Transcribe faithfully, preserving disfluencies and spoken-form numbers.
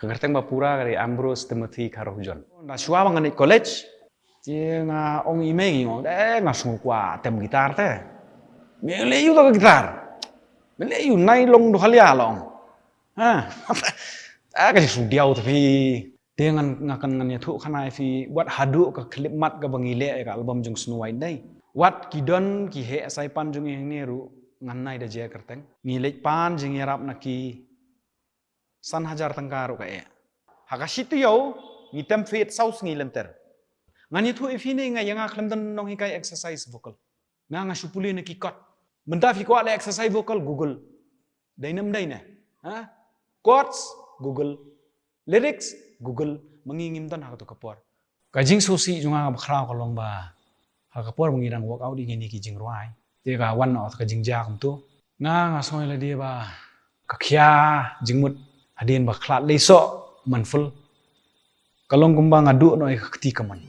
Ka kyrteng ba pura ka dei Ambrose Timothy Kharohjun. Na shuwa ba nga leit college, te nga ong i mei ki ong, eh, nga sngew kwah tem guitar te. Me leh ïa u da ka guitar. Me leh ïa u nai long du halia long. Ha. Ah, ka jingsudiaw te phi. Te ngan nga kan ngan ïathuh khana ïa phi wat haduh ka khyllipmat kaba ngi leh ïa ka album jong Snow White dei. Wat ki don ki heh saipan jong ngi hangne ruh ngan nai da jia kyrteng. Ngi leit pan jingïarap na ki san hajar tyngka ruh ka eh. Ha ka shi taïew ngi tem fete saw sngi lynter. Ngan ïathuh ïa phi ne nga ïa nga khlem don nonghikai exercise vocal. Nga nga shu pule na ki chord. Mynta phi kwah leh exercise vocal, Google. Dei ne ym dei ne? Ha? Chords, Google. Lyrics, Google. Ma ngi ngim don ha kato ka por. Ka jingsngewsih jong nga kaba khraw ka long ba ha ka por ba ngi dang workout ïa kine ki jingrwai, te ka wan noh ka jingjia kumto. Nga nga sngew ïa lade ba ka khia jingmut hadien ba khlad lei soh man ful. Ka long kumba nga duh noh ïa ka kti kamon.